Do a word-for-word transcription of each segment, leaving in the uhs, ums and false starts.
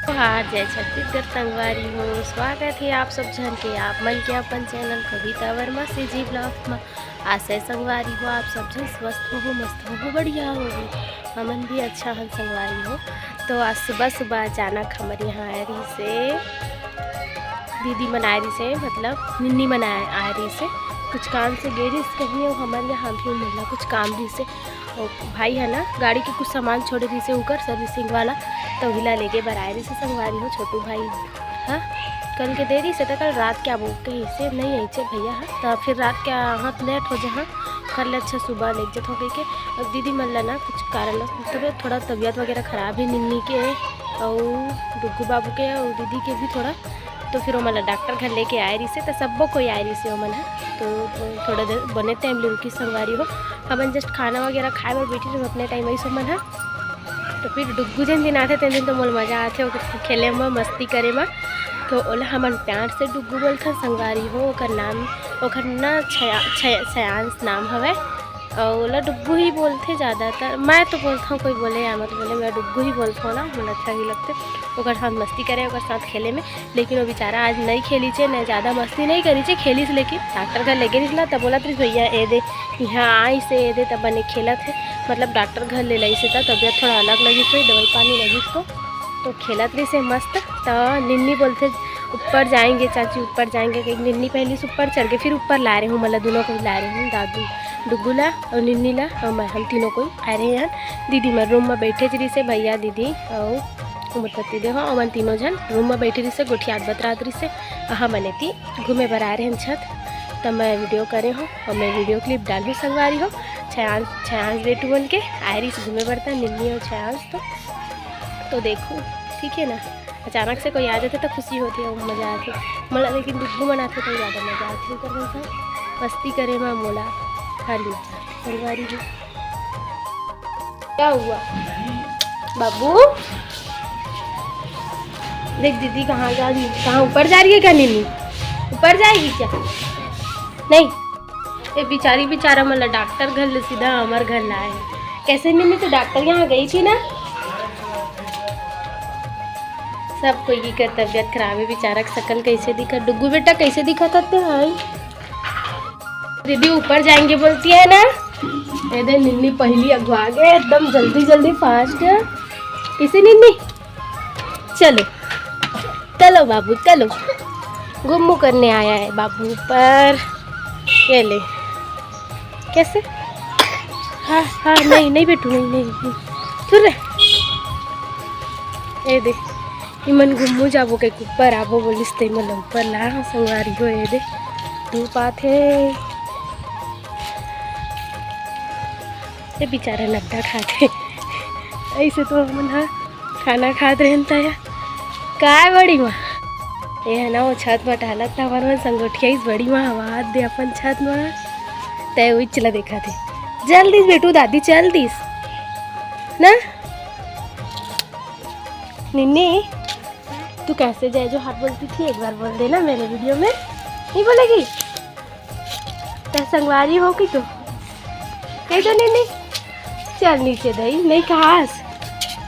जोहार, जय छत्तीसगढ़ संगवारी हो। स्वागत हे आप सब झन के, आप मन के अपन चैनल कविता वर्मा सीजी ब्लॉग्स म। आशा हे संगवारी हो, आप सब झन स्वस्थ होहू, मस्त होहू, बढ़िया होहू। हमन भी अच्छा हन संगवारी हो। तो आज सुबह सुबह अचानक हमर यहाँ आए रहिसे, दीदी मन आए रहिसे, मतलब निन्नी मन आए, आए रहिसे, कुछ काम से गे रहिस कहीं, अउ हमर यहाँ भी मोला कुछ काम रहिसे। अउ भाई है ना, गाड़ी के कुछ सामान छोड़े रहिसे उकर सर्विसिंग वाला, तो उही ला लेगे बर आए रहिसे संगवारी हो। छोटू भाई, हाँ, कल के दे रहिसे, त कल रात के आबो कहिसे, नहीं आइचे भैया, हाँ, तो फिर रात के हाथ लेट हो जहाँ, कर ले अच्छा सुबह ले जथो कहिके। अब दीदी मन ला ना कुछ कारण, मतलब थोड़ा तबीयत वगैरह खराब हे निन्नी के, अउ डुग्गू बाबू के, अउ दीदी के भी थोड़ा, तो फिर ओमन ला डॉक्टर घर लेके आए रहिसे, त सब्बो कोई आए रहिसे ओमन ह। तो थोड़ा देर बने टाइम ले रुकी संगवारी हो, हमन जस्ट खाना वगैरह खाए बर बैठी रहे, उतने टाइम आइस ओमन ह। तो फिर डुग्गू जेन दिन आथे, तेन दिन तो मोला मजा आथे, ओकर खेले म, मस्ती करे म। तो ओला हमन प्यार से डुग्गू बोलथन संगवारी हो, ओकर नाम, ओकर ना छया-, छय-, छयांश नाम हवय। अउ ओला डुग्गू ही बोलथे ज़्यादातर। मैं तो बोलथौं, कोई बोले या मत बोले, मैं डुग्गू ही बोलथौं ना, मोला अच्छा ही लगथे ओकर साथ मस्ती करे, ओकर साथ खेले में। लेकिन वो बेचारा आज नहीं खेलिचे, न ज़्यादा मस्ती नहीं करिचे, खेलिस। लेकिन डॉक्टर घर लेगे रहिस ना, तब बोलत रहिस, "भैया, ए दे, यहाँ आइस, ए दे, तब बने खेलत हे।" मतलब डॉक्टर घर ले लाइस हे, त तबीयत थोड़ा अलग लगिस हे, दवाई पानी लगिस तो, तो खेलत रहिस हे मस्त। त निन्नी बोलथे, "ऊपर जाएंगे चाची, ऊपर जाएंगे," कहिके निन्नी पहली से ऊपर चढ़ के फिर ऊपर ला रहे हूँ, मतलब दोनों को ला रहे हूँ, दादू डुगू ला और निन्नी ला और मैं, हम तीनों कोई आ रहे हैं। दीदी मन रूम में बैठे रहिसे, भैया, दीदी और उमर पति देव, हमन तीनों झन रूम में बैठे रहिसे, गोठियात बतरात रहिसे। हमन एती घूमे बर आ रहे हैं छत, त मैं वीडियो करे हूँ और मैं वीडियो क्लिप डालहूँ संगवारी हो। छयांश, छयांश बेटू मन के आए रहिस घूमे बर, त निन्नी और छयांश तो, तो देखू, ठीक है ना। अचानक से कोई आ जाथे त खुशी होथे अउ मजा आथे। मोला लेकिन डुग्गू मन आथे त ज्यादा मजा आथे, ओकर मन से मस्ती करे म मोला हर मजा आथे। संगवारी हो, क्या हुआ बाबू? देख दीदी कहाँ जा रही है, कहाँ ऊपर जा रही है क्या नीनी? ऊपर जाएगी क्या? नहीं। ए बेचारी, बेचारा मन ला डॉक्टर घर ले सीधा हमर घर लाए हे। कैसे नीनी, तो डॉक्टर यहाँ गई थी ना? सब कोई की कर तबीयत खराब है, बेचारा के शकल कैसे दिखा। डुग्गू बेटा कैसे दिखा था ते, हाँ? दीदी ऊपर जाएंगे बोलती है ना। ए दे निन्नी पहली अगुआ गए एकदम जल्दी जल्दी, फास्ट। इसे निन्नी, चलो, चलो बाबू, चलो। गुम्मू करने आया है बाबू ऊपर। ये ले, कैसे? हाँ, हाँ, नहीं, नहीं बेटू, नहीं, नहीं, नहीं। छुर रे। ए दे, इमन गुम्मू जाबो कहिके ऊपर आबो बोलिस ते इमन ऊपर ला संगवारी हो। ए दे, धूप आथे। ये बेचारा नड्डा खाथे। ऐसे तो हमन ह खाना खात रहेन त या। काय बड़ी माँ? ये है ना, वो छत म टहलत था, हमर मन संगोठिया इस बड़ी माँ हवा दे अपन छत म। तय उइच ला देखा थे। चल दिस बेटू, दादी चल दिस। ना? निन्नी, तू कैसे जय जोहार बोलती थी? एक बार बोल देना मेरे वीडियो में। नहीं बोलेगी? तय संगवारी हो कि तू? कह दो निन्नी। चल नीचे दई, नहीं कहास।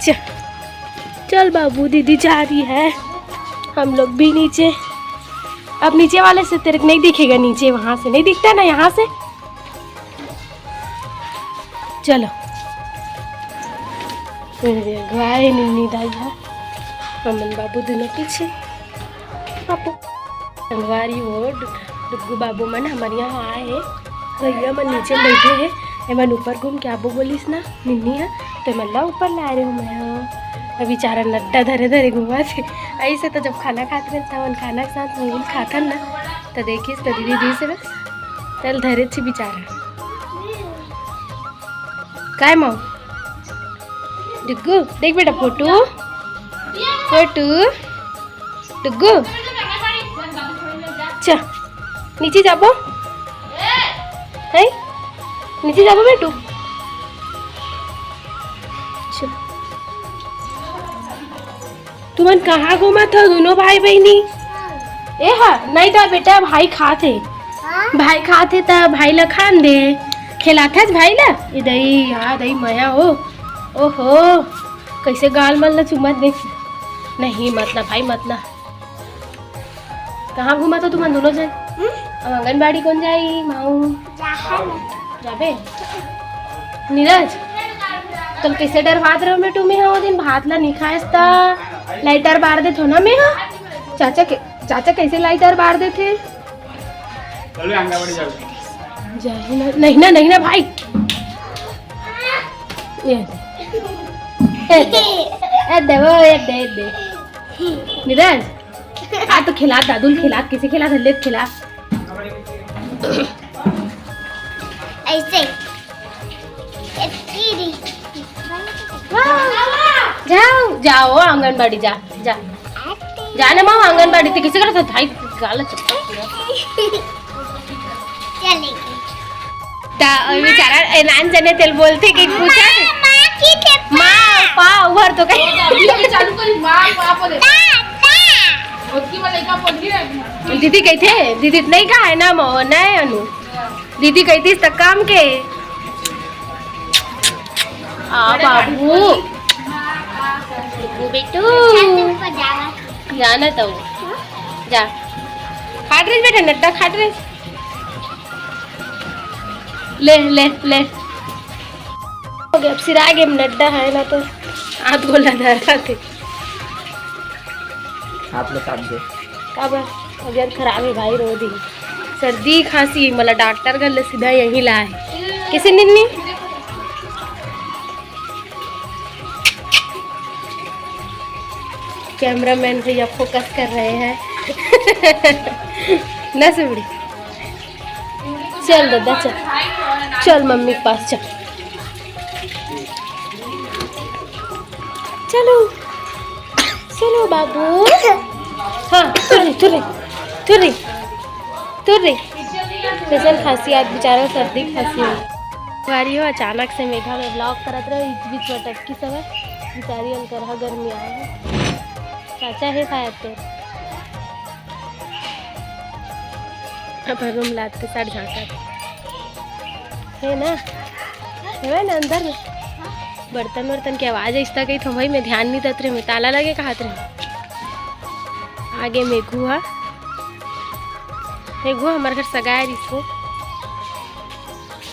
चल, चल बाबू, दीदी जा रही है, हम लोग भी नीचे। अब नीचे वाले से तेरे को नहीं दिखेगा, नीचे वहां से नहीं दिखता ना, यहाँ से। चलो, मेरे अगुवाए निन्नी दाई है, हमन बाबू दोनों पीछे। बाबू संगवारी हो, डु-, डुग्गू बाबू मन हमर यहाँ आए हे। भैया मन नीचे में बैठे हे, एमन ऊपर घूम के आबो बोलिस ना निन्नी ह, तो एमन ला ऊपर ला रहे हो मैं। हाँ, अब बेचारा नड्डा धरे धरे घुमा थे। ऐसे तो जब खाना खात रहे, तब खाना के साथ मोबाइल खाथन ना, तो देखिस तो दीदी दी से बस तल धरे थी बेचारा। काय माँ? डुग्गू, देख बेटा फोटो, फोटो। डुग्गू, चा, नीचे जाबो? है? नीचे जाबो बेटू? चा। तुमन कहाँ घूमत हो दोनों भाई बहिनी? ए हा, नहीं तो बेटा भाई खात हे। हाँ? भाई खात हे त भाई ला खान दे। खिलाथस भाई ला? ए दई, हाँ दई मया हो। ओहो, कैसे गाल मन ला चुमत देख। नहीं, मत ना भाई, मत ना। कहाँ घूमत हो तुमन दोनों झन? हम्म? अब आंगनबाड़ी कोन जाई, माऊ? जाबे? नीरज, तोला कैसे डरवात रहो बेटू, मैं हा ओ दिन भात ला नहीं खाएस त lighter बार देथो ना मैं हा। चाचा के, चाचा कैसे lighter बार देथे? चलो आंगनबाड़ी जाओ। जाही ना, नहीं ना, नहीं ना भाई। ये दे। ये दे। ये दे, वो ये दे, ये दे। नीरज, आ तो खिला, दादू ल खिला, किसे खिला, ले खिला। ऐसे। जाओ, जाओ, आंगनबाड़ी जा, जा। जा ना माँ, आंगनबाड़ी ते किसे करत भाई, गाला चप्पल। चलेगी। ता, बेचारा ए नान जने तेल बोलथे कि पूछा। माँ, माँ की ते माँ, पा, उभर तो कहीं। अभी तो चालू करी, माँ, माँ बोले। दा, दा। उसकी वाला एक आप बोल रही है। दीदी कही थे, दीदी नहीं कहा है ना, मो, नहीं अनु। दीदी कही थी, "तक काम के।" आ बाबू। बाबू बेटू। जाना तो। जा। खाट रहे बेटा, नड्डा खाट रहे। ले, ले, ले। हो गया, अब सिरा गए, नड्डा है ना तो हाथ गोला धरा थे। हाथ में साथ दे। काबर? तबीयत खराब है भाई, रो दी। सर्दी, खांसी, मला डॉक्टर घर ले सीधा यहीं लाए। किसे निन्नी? कैमरामैन भैया फोकस कर रहे हैं। ना सुबड़ी। चल दादा, चल, चल मम्मी के पास चल। चलो, चलो बाबू। हाँ, तुर्री, तुर्री, तुर्री, तुर्री। स्पेशल खांसी आज, बेचारा सर्दी खांसी है। संगवारी हो, अचानक से मेघा में vlog करत रहे, बीच बीच में टपकी सब है। बेचारी अनकरहा गर्मी आए है। चाचा है शायद तो। अपन रूम लाते साथ झांकत हे ना, हेवय ना अंदर में। बर्तन वर्तन के आवाज ऐसा कही तो भाई मैं ध्यान नहीं देत रहे, मैं ताला लगे कहत रहे। आगे मेघू हा, मेघू हमारे घर सगाए रिसो।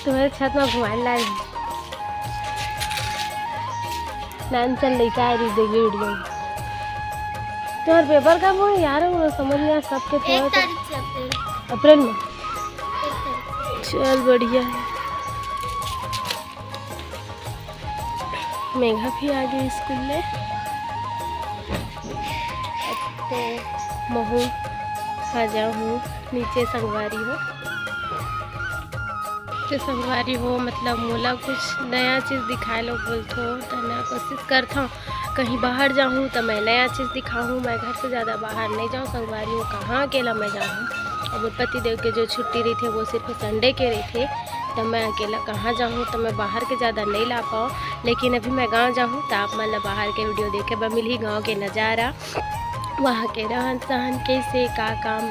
तुम्हारे छत में घुमाने लाए हैं। नान चल लइका आ रही, देखिए वीडियो में। तुम्हारे पेपर कब हो यार? वो समझ नहीं आ, सबके एक पेपर तो तारीख से अप्रैल। अप्रैल में। एक तारीख से। चल बढ़िया है। मेघा भी आ गई स्कूल ले। अब तो महू आ जाऊँ नीचे संगवारी हो। तो संगवारी हो, मतलब मोला कुछ नया चीज़ दिखाए लो बोलथो, तो नया कोशिश करथों। कहीं बाहर जाहूँ तो मैं नया चीज़ दिखाहूँ। मैं घर से ज़्यादा बाहर नहीं जाऊँ संगवारी हो, कहाँ अकेला मैं जाहूँ। अब पति देव के जो छुट्टी रहिथे वो सिर्फ संडे के रहिथे, तो मैं अकेला कहाँ जाहूँ, तो मैं बाहर के ज़्यादा नहीं ला पाऊँ। लेकिन अभी मैं गाँव जाहूँ तो आप मन ला बाहर के वीडियो देखे बर मिलही, गाँव के नज़ारा, वहाँ के रहन सहन, कैसे का काम,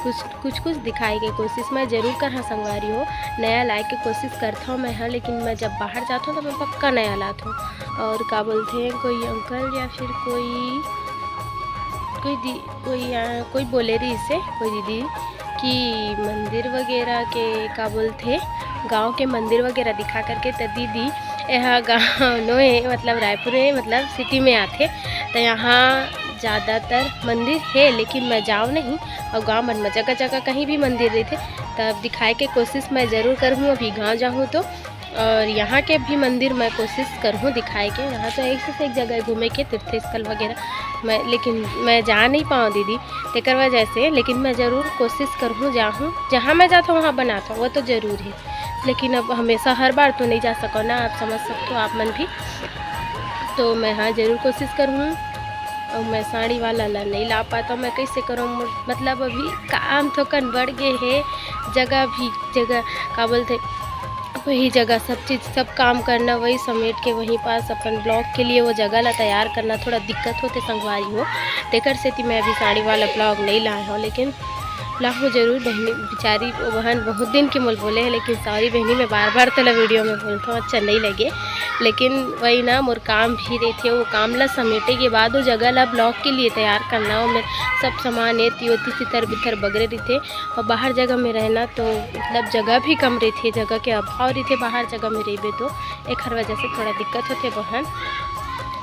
कुछ कुछ कुछ दिखाए के कोशिश मैं जरूर करहा संगवारी हो। नया लाए के कोशिश करथौं मैं ह, लेकिन मैं जब बाहर जाथौं तो मैं पक्का नया लाथौं। और का बोलथे, कोई अंकल या फिर कोई कोई दी कोई अ, कोई बोले रहिसे कोई दीदी कि मंदिर वगैरह के का बोलथे, गांव के मंदिर वगैरह दिखा करके। त दीदी, यहाँ गांव नो है, मतलब रायपुर है, मतलब सिटी में आथे। तो यहाँ ज़्यादातर मंदिर है, लेकिन मैं जाओ नहीं। और गांव मन में जगह जगह कहीं भी मंदिर रहिथे, तब दिखाए के कोशिश मैं ज़रूर करहूँ, अभी गांव जाहूँ तो। और यहाँ के भी मंदिर मैं कोशिश करहूँ दिखाए के। यहाँ तो एक से एक जगह घूमे के, तीर्थ स्थल वगैरह मैं, लेकिन मैं जा नहीं पाऊँ दीदी, तेकर वजह से। लेकिन मैं ज़रूर कोशिश करहूँ, जाहूँ, जहाँ मैं जाता हूँ वहाँ बनाता हूँ, वो तो ज़रूर है। लेकिन अब हमेशा हर बार तो नहीं जा सको ना, आप समझ सकते हो आप मन भी। तो मैं हाँ ज़रूर कोशिश करहूँ। और मैं साड़ी वाला ला नहीं ला पाता, मैं कैसे करूँ? मोर मतलब अभी काम थोकन बढ़ गए है, जगह भी जगह का बोलते वही जगह सब चीज़, सब काम करना, वही समेट के वहीं पास अपन ब्लॉग के लिए वो जगह ला तैयार करना थोड़ा दिक्कत होते संगवारी हो। तेकर सेती मैं अभी साड़ी वाला ब्लॉग नहीं लाए हूँ, लेकिन ला हो जरूर बहिनी, बेचारी वो बहन बहुत दिन के मोल बोले है, लेकिन सॉरी बहिनी, मैं बार बार तोला वीडियो में बोलथों, अच्छा नहीं लगे। लेकिन वही ना, मोर काम भी रहिथे, वो काम ला समेटे के बाद वो जगह ला ब्लॉग के लिए तैयार करना, वो में सब सामान एती ओती तितर बितर बगरे रहिथे। और बाहर जगह में रहना तो मतलब जगह भी कम रहिथे, जगह के अभाव रहिथे बाहर जगह में रहिबे तो, एखर वजह से थोड़ा दिक्कत होथे बहन।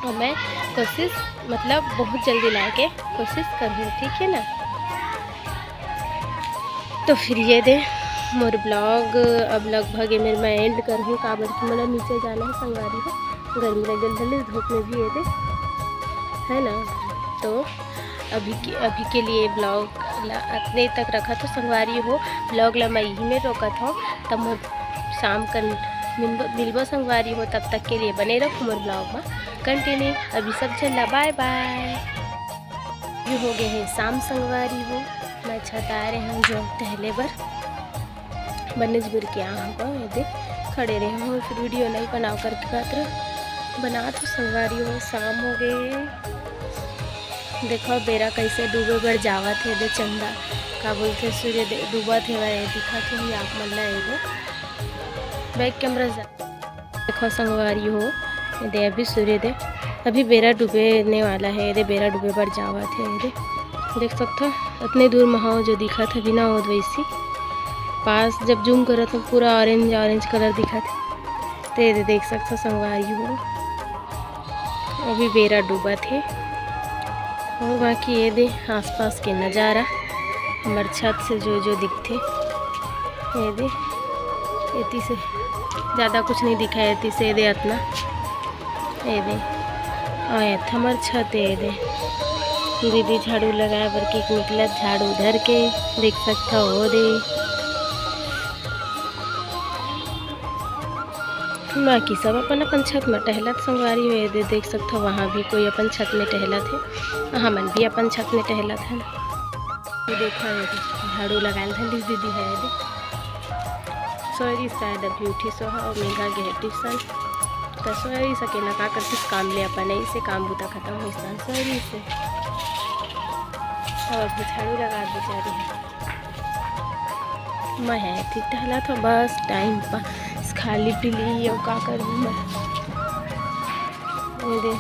और मैं कोशिश मतलब बहुत जल्दी लाए के कोशिश करहूँ, ठीक है ना। तो फिर ये दे मोर ब्लॉग अब लगभग ये मेरे मैं एंड करहूँ, काबर कि मोला नीचे जाना है संगवारी हो, गर्मी लग गई भले धूप में भी ये दे, है ना। तो अभी के अभी के लिए ब्लॉग ला अतने तक रखत हों संगवारी हो, ब्लॉग ला मैं यही में रोकत हों। तब मोर शाम कर मिलबो मिलबो संगवारी हो, तब तक के लिए बने रहो मोर ब्लॉग में कंटिन्यू। अभी सब झन ला बाय बाय। ये हो गए है शाम संगवारी हो, मैं छत आए रहे हूँ जो टहले बर। बने जबर के आ हमको ये दे खड़े रहे हूँ, फिर वीडियो नहीं बनाओ करके बात रहे बना तो संगवारी हो, शाम हो गए। देखो बेरा कैसे डूबे बर जावत है, दे चंदा का बोलते सूर्य दे- डूबत है, वह दिखत है आप मन ला ये दे बैक कैमरा जा। देखो संगवारी हो, ये दे अभी सूर्य दे अभी बेरा डूबने वाला है, ये दे बेरा डूबे बर जावत है, ये दे देख सकथो उतने दूर महाव जो दिखत है बिना ओद वैसी पास जब जूम करत हो पूरा ऑरेंज ऑरेंज कलर दिखत है। ते दे देख सकथो संगवारी हो, अभी बेरा डूबत हे। और बाकी ये दे आसपास के नज़ारा हमर छत से जो जो दिखथे, ये दे एती से ज़्यादा कुछ नहीं दिखा, एती से ये दे अतना ये दे आयत हमर छत ये दे दीदी झाड़ू लगाए बर के निकलत झाड़ू धर के देख सकथो हो दे। बाकी सब अपन अपन छत में टहलत संगवारी हो, ये दे देख सकथो वहाँ भी कोई अपन छत में टहलत है, हमन भी अपन छत में टहलत है। ये देखो ये दे झाड़ू लगाए धन दीदी है ये दे। सोरी शायद अभी उठी सोहा और मेघा गे ट्यूशन। तो सोरी सकेला का करती काम ले अपन ऐसे काम बुता खत्म हो सन सोरी से। और भी झाड़ू लगा बेचारी है। मैं है ठीक टहला था बस टाइम पास खाली पीली और का करूँ मैं। ये दे